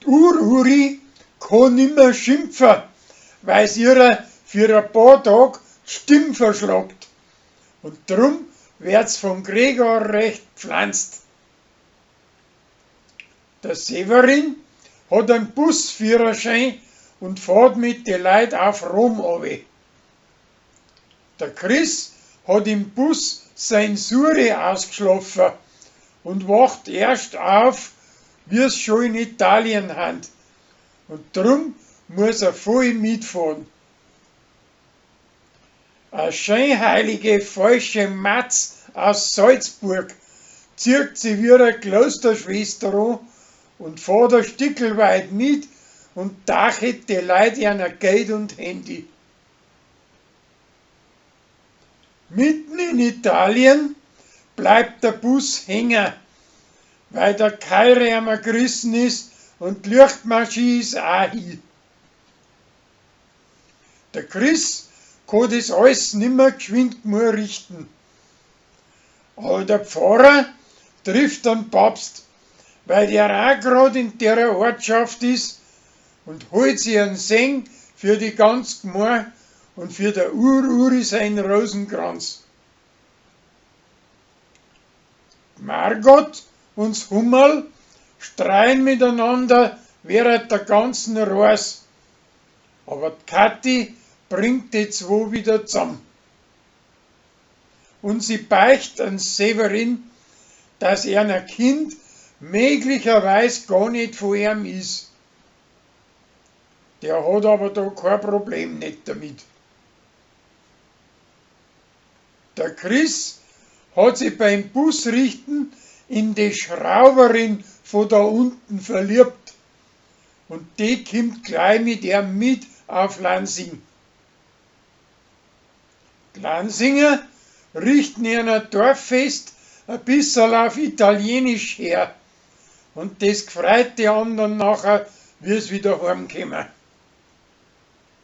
D'Ur-Uri kann nimmer schimpfa, weil's ihrer für a paar Tag d'Stimm verschlagt. Und drum wird's vom Gregor recht gpflanzt. Der Severin hat einen Busführerschein und fahrt mit de Leut auf Rom owe. Der Chris hat im Bus sein Suri ausgschlafen und wacht erst auf, wie's scho in Italien hand. Und drum muss er voll mitfahren. A scheinheilige falsche Matz aus Salzburg zieht sie wie a Klosterschwester an und fahrt a Stickel weit mit und dachet die Leut ihrer Geld und Handy. Mitten in Italien bleibt der Bus hängen, weil der Keilriemen gerissen ist und die Lichtmaschine ist auch hin. Der Chris kann das alles nimmer geschwind genug richten. Aber der Pfarrer trifft den Papst, weil der auch grad in der Ortschaft ist und holt sich einen Segen für die ganz Gmar und für der Ur-Uri sein Rosenkranz. Margot und's Hummerl streien miteinander während der ganzen Reis. Aber die Kathi bringt die zwei wieder zusammen. Und sie beicht an Severin, dass er ein Kind möglicherweise gar nicht von ihm ist. Der hat aber da kein Problem nicht damit. Der Chris hat sich beim Busrichten in die Schrauberin von da unten verliebt und die kommt gleich mit ihm mit auf Lansing. Die Lansinger richten ihr Dorffest ein bisserl auf Italienisch her und das gefreut die anderen nachher, wie's wieder heimkommen.